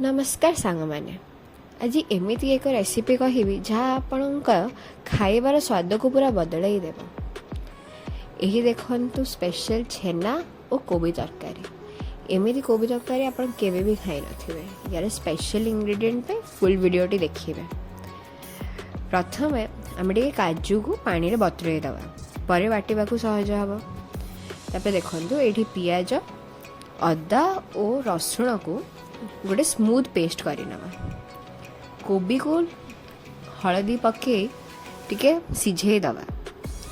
ନମସ୍କାର ସାଙ୍ଗମାନେ, ଆଜି ଏମିତି ଏକ ରେସିପି କହିବି ଯାହା ଆପଣଙ୍କ ଖାଇବାର ସ୍ୱାଦକୁ ପୁରା ବଦଳାଇ ଦେବ। ଏହି ଦେଖନ୍ତୁ, ସ୍ପେଶାଲ ଛେନା ଓ କୋବି ତରକାରୀ। ଏମିତି କୋବି ତରକାରୀ ଆପଣ କେବେ ବି ଖାଇନଥିବେ। ୟାର ସ୍ପେଶାଲ ଇନଗ୍ରିଡ଼ିଏଣ୍ଟ ପାଇଁ ଫୁଲ୍ ଭିଡ଼ିଓଟି ଦେଖିବେ। ପ୍ରଥମେ ଆମେ ଟିକେ କାଜୁକୁ ପାଣିରେ ବତୁରେଇ ଦେବା, ପରେ ବାଟିବାକୁ ସହଜ ହେବ। ତାପରେ ଦେଖନ୍ତୁ, ଏଇଠି ପିଆଜ, ଅଦା ଓ ରସୁଣକୁ ଗୋଟେ ସ୍ମୁଥ୍ ପେଷ୍ଟ କରିନେବା। କୋବିକୁ ହଳଦୀ ପକାଇ ଟିକେ ସିଝେଇ ଦେବା।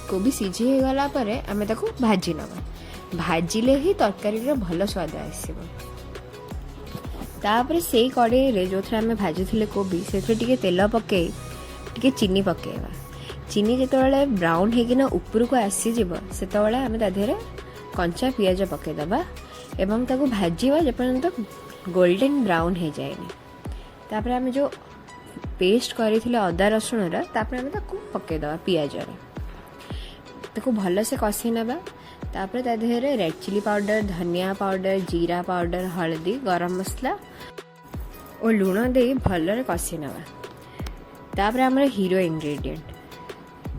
କୋବି ସିଝେଇ ହେଇଗଲା ପରେ ଆମେ ତାକୁ ଭାଜି ନେବା। ଭାଜିଲେ ହିଁ ତରକାରୀର ଭଲ ସ୍ୱାଦ ଆସିବ। ତାପରେ ସେଇ କଡ଼େଇରେ ଯେଉଁଥିରେ ଆମେ ଭାଜିଥିଲେ କୋବି, ସେଥିରେ ଟିକେ ତେଲ ପକାଇ ଟିକେ ଚିନି ପକାଇବା। ଚିନି ଯେତେବେଳେ ବ୍ରାଉନ୍ ହେଇକିନା ଉପରକୁ ଆସିଯିବ, ସେତେବେଳେ ଆମେ ତା ଦେହରେ କଞ୍ଚା ପିଆଜ ପକାଇଦେବା ଏବଂ ତାକୁ ଭାଜିବା ଯେପର୍ଯ୍ୟନ୍ତ ଗୋଲ୍ଡେନ୍ ବ୍ରାଉନ୍ ହେଇଯାଏନି। ତାପରେ ଆମେ ଯେଉଁ ପେଷ୍ଟ କରିଥିଲେ ଅଦା ରସୁଣର, ତାପରେ ଆମେ ତାକୁ ପକାଇଦେବା ପିଆଜରେ। ତାକୁ ଭଲସେ କଷି ନେବା। ତାପରେ ତା ଦେହରେ ରେଡ୍ ଚିଲି ପାଉଡ଼ର, ଧନିଆ ପାଉଡ଼ର, ଜିରା ପାଉଡ଼ର, ହଳଦୀ, ଗରମ ମସଲା ଓ ଲୁଣ ଦେଇ ଭଲରେ କଷି ନେବା। ତାପରେ ଆମର ହିରୋ ଇନଗ୍ରେଡ଼ିଏଣ୍ଟ,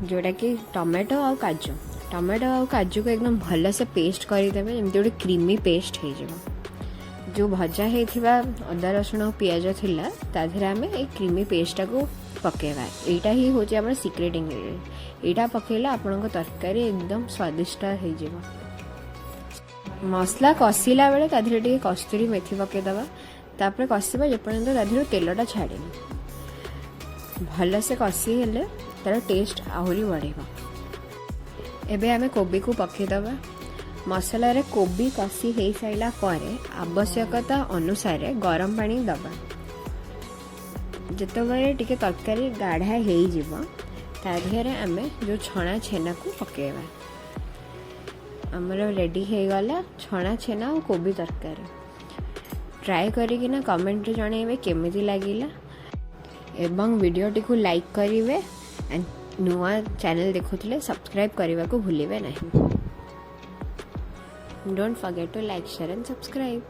ଯେଉଁଟାକି ଟମାଟୋ ଆଉ କାଜୁ। ଟମାଟୋ ଆଉ କାଜୁକୁ ଏକଦମ ଭଲସେ ପେଷ୍ଟ କରିଦେବେ, ଯେମିତି ଗୋଟେ କ୍ରିମି ପେଷ୍ଟ ହେଇଯିବ। ଯେଉଁ ଭଜା ହେଇଥିବା ଅଦା, ରସୁଣ ଆଉ ପିଆଜ ଥିଲା, ତା ଦେହରେ ଆମେ ଏଇ କ୍ରିମି ପେଷ୍ଟଟାକୁ ପକାଇବା। ଏଇଟା ହିଁ ହେଉଛି ଆମର ସିକ୍ରେଟ୍ ଇନଗ୍ରେଡ଼ିଏଣ୍ଟ। ଏଇଟା ପକାଇଲେ ଆପଣଙ୍କ ତରକାରୀ ଏକଦମ ସ୍ୱାଦିଷ୍ଟ ହେଇଯିବ। ମସଲା କଷିଲା ବେଳେ ତା ଦେହରେ ଟିକେ କସ୍ତୁରୀ ମେଥି ପକାଇଦେବା। ତାପରେ କଷିବା ଯେପର୍ଯ୍ୟନ୍ତ ତା ଦେହରୁ ତେଲଟା ଛାଡ଼ିନି। ଭଲସେ କଷି ହେଲେ ତା'ର ଟେଷ୍ଟ ଆହୁରି ବଢ଼ିବ। ଏବେ ଆମେ କୋବିକୁ ପକାଇଦେବା। ମସଲାରେ କୋବି କଷି ହେଇସାରିଲା ପରେ ଆବଶ୍ୟକତା ଅନୁସାରେ ଗରମ ପାଣି ଦେବା। ଯେତେବେଳେ ଟିକେ ତରକାରୀ ଗାଢ଼ା ହେଇଯିବ, ତା ଦେହରେ ଆମେ ଯେଉଁ ଛଣା ଛେନାକୁ ପକାଇବା। ଆମର ରେଡ଼ି ହେଇଗଲା ଛଣା ଛେନା ଆଉ କୋବି ତରକାରୀ। ଟ୍ରାଏ କରିକିନା କମେଣ୍ଟରେ ଜଣାଇବେ କେମିତି ଲାଗିଲା ଏବଂ ଭିଡ଼ିଓଟିକୁ ଲାଇକ୍ କରିବେ ଆଣ୍ଡ ନୂଆ ଚ୍ୟାନେଲ୍ ଦେଖୁଥିଲେ ସବସ୍କ୍ରାଇବ୍ କରିବାକୁ ଭୁଲିବେ ନାହିଁ। Don't forget to like, share and subscribe.